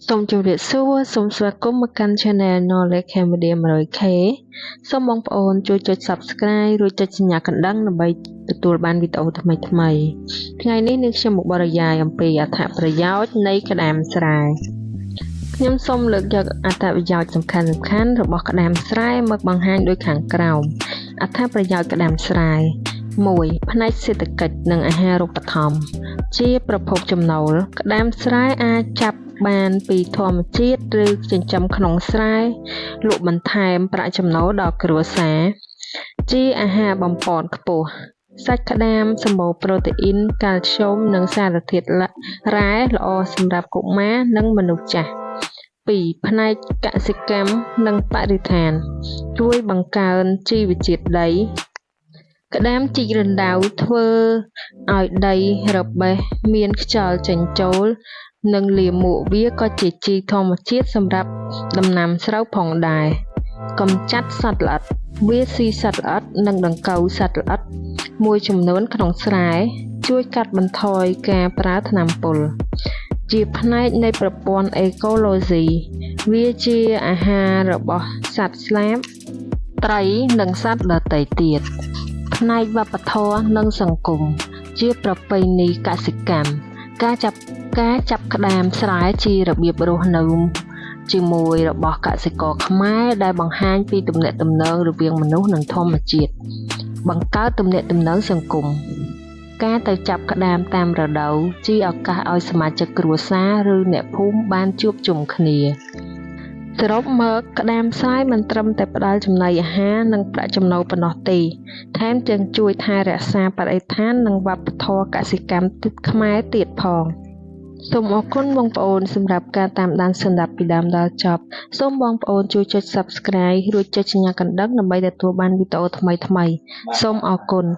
សូមជម្រាបសួរសូមស្វាគមន៍មកកាន់ Channel Knowledge Cambodia 100K សូមបងប្អូនជួយចុច Subscribe រួចចុចសញ្ញាកណ្ដឹងដើម្បីទទួលបានវីដេអូថ្មីៗថ្ងៃនេះនាងខ្ញុំមកបរិយាយអំពីអត្ថប្រយោជន៍នៃក្តាមស្រែខ្ញុំសូមលើកយកអត្ថប្រយោជន៍សំខាន់ៗរបស់ក្តាមស្រែមកបង្ហាញដូចខាងក្រោមអត្ថប្រយោជន៍ក្តាមស្រែ1ផ្នែកសេដ្ឋកិច្ចនិងអាហារូបត្ថម្ភជាប្រភពចំណូលក្តាមស្រែអាចចាប់បានពីធម្មជាតិឬចិញ្ចឹមក្នុងស្រែលក់បន្ថែមប្រាក់ចំណូលដល់គ្រួសារជាអាហារបំប៉នខ្ពស់សាច់ក្តាមសម្បូរប្រូតេអ៊ីនកាល់ស្យូមនិងសារធាតុរ៉ែល្អសម្រាប់កុមារនិងមនុស្សចាស់2ផ្នែកកសិកម្មនិងបរិស្ថាន ជួយបង្កើនជីវជាតិដី ក្តាមជីករណ្ដៅធ្វើឲ្យដីរបេះមានខ្យល់ចេញចូល និងលាមកវាក៏ជាជីធម្មជាតិសម្រាប់ដំណាំស្រូវផងដែរកម្ចាត់សត្វល្អិតវាស៊ីសត្វល្អិតនិងដង្កូវសត្វល្អិតមួយចំនួនក្នុងស្រែ ជួយកាត់បន្ថយការប្រើថ្នាំពុល ជាផ្នែកនៃប្រព័ន្ធអេកូឡូស៊ីវាជាអាហាររបស់សត្វស្លាប ត្រីនិងសត្វដទៃទៀត ផ្នែកវប្បធម៌និងសង្គម ជាប្រពៃណីកសិកម្មការចាប់ការចាប់ក្តាមស្រែជារបៀបរស់នៅជាមួយរបស់កសិករខ្មែរដែលបង្ហាញពីទំនាក់ទំនងរវាងមនុស្សនិងធម្មជាតិបង្កើតទំនាក់ទំនងសង្គមការទៅចាប់ក្តាមតាមរដូវជាឱកាសឲ្យសមាជិកគ្រួសារឬអ្នកភូមិបានជួបជុំគ្នាសរុបមកក្តាមស្រែមិនត្រឹមតែផ្ដល់ចំណីអាហារនិងប្រាក់ចំណូលប៉ុណ្ណោះទេ ថែមទាំងជួយថែរក្សាបរិស្ថាននិងវប្បធម៌កសិកម្មខ្មែរទៀតផងសូមអរគុណបងប្អូនសម្រាប់ការតាមដានស្ដាប់ពីដើមដល់ចប់សូមបងប្អូនជួយចុច Subscribe រួចចុចសញ្ញាកណ្ដឹងដើម្បីទទួលបានវីដេអូថ្មីៗសូមអរគុណ។